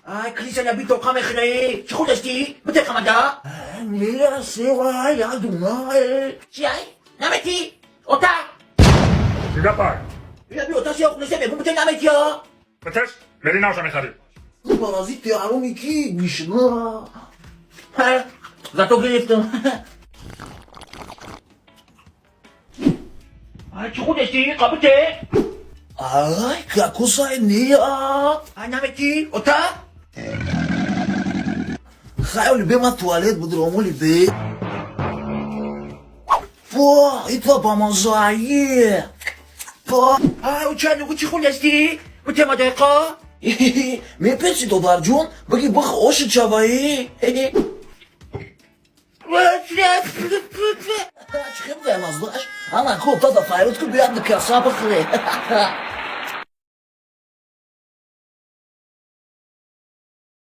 Ай, крыса наби тоқа мехӯраи. Чӣ хӯрдастӣ? Бите қамада. Чи ай? Наметӣ? Ота? Чӣ гапай? Наби ота сиё хӯрдаста мегум бите наметиё. Битеш, мери навша мехарӣ. Паразити ҳароми ки гишна. Зато гирифтам. Ай, чӣ хӯрдастӣ? Қабите? Ай, кокосай нея. Ай, наметӣ? Ота? Хай, бе ма туалет будром, оли бе. По, итва бамазае. По. Ай, уча нугу чӣ хӯрдастӣ? Бите мадайқа? Мепечи, додарҷон, баги бих оши чаваи. Чӣ хеб даямаздаш? Ана ко тада файрод ку биядни каса бихӯре.